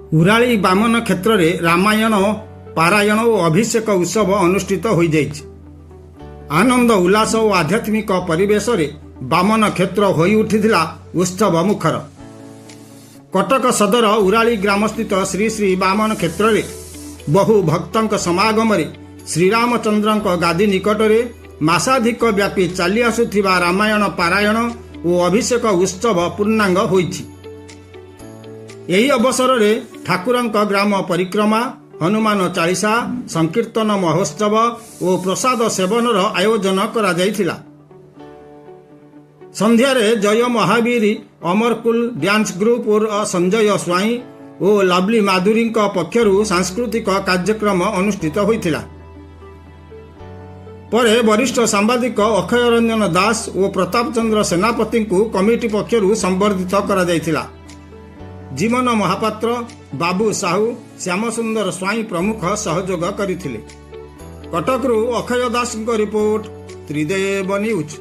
ଉରାଳି ବାମନ କ୍ଷେତ୍ରରେ ରାମାୟଣ ପାରାୟଣ ଓ ଅଭିଷେକ ଉତ୍ସବ ଅନୁଷ୍ଠିତ ହୋଇଯାଇଛି। ଆନନ୍ଦ ଉଲ୍ଲାସ ଓ ଆଧ୍ୟାତ୍ମିକ ପରିବେଶରେ ବାମନ କ୍ଷେତ୍ର ହୋଇଉଠିଥିଲା ଉତ୍ସବ ମୁଖର। କଟକ ସଦର ଉରାଳି ଗ୍ରାମସ୍ଥିତ ଶ୍ରୀ ଶ୍ରୀ ବାମନ କ୍ଷେତ୍ରରେ ବହୁ ଭକ୍ତଙ୍କ ସମାଗମରେ ଶ୍ରୀରାମଚନ୍ଦ୍ରଙ୍କ ଗାଦି ନିକଟରେ ମାସାଧିକ ବ୍ୟାପୀ ଚାଲି ଆସୁଥିବା ରାମାୟଣ ପାରାୟଣ ଓ ଅଭିଷେକ ଉତ୍ସବ ପୂର୍ଣ୍ଣାଙ୍ଗ ହୋଇଛି। ଏହି ଅବସରରେ ଠାକୁରଙ୍କ ଗ୍ରାମ ପରିକ୍ରମା, ହନୁମାନ ଚାଳିଶା, ସଂକୀର୍ତ୍ତନ ମହୋତ୍ସବ ଓ ପ୍ରସାଦ ସେବନର ଆୟୋଜନ କରାଯାଇଥିଲା। ସନ୍ଧ୍ୟାରେ ଜୟ ମହାବୀର ଅମରକୁଲ ଡ୍ୟାନ୍ସ ଗ୍ରୁପ ଓ ସଞ୍ଜୟ ସ୍ୱାଇଁ ଓ ଲଭଲି ମାଧୁରୀଙ୍କ ପକ୍ଷରୁ ସାଂସ୍କୃତିକ କାର୍ଯ୍ୟକ୍ରମ ଅନୁଷ୍ଠିତ ହୋଇଥିଲା। ପରେ ବରିଷ୍ଠ ସାମ୍ବାଦିକ ଅକ୍ଷୟ ରଞ୍ଜନ ଦାସ ଓ ପ୍ରତାପ ଚନ୍ଦ୍ର ସେନାପତିଙ୍କୁ କମିଟି ପକ୍ଷରୁ ସମ୍ବର୍ଦ୍ଧିତ କରାଯାଇଥିଲା। ଜୀବନ ମହାପାତ୍ର, ବାବୁ ସାହୁ, ଶ୍ୟାମସୁନ୍ଦର ସ୍ୱାଇଁ ପ୍ରମୁଖ ସହଯୋଗ କରିଥିଲେ। କଟକରୁ ଅକ୍ଷୟ ଦାସଙ୍କ ରିପୋର୍ଟ, ତ୍ରିଦେବ ନ୍ୟୁଜ୍।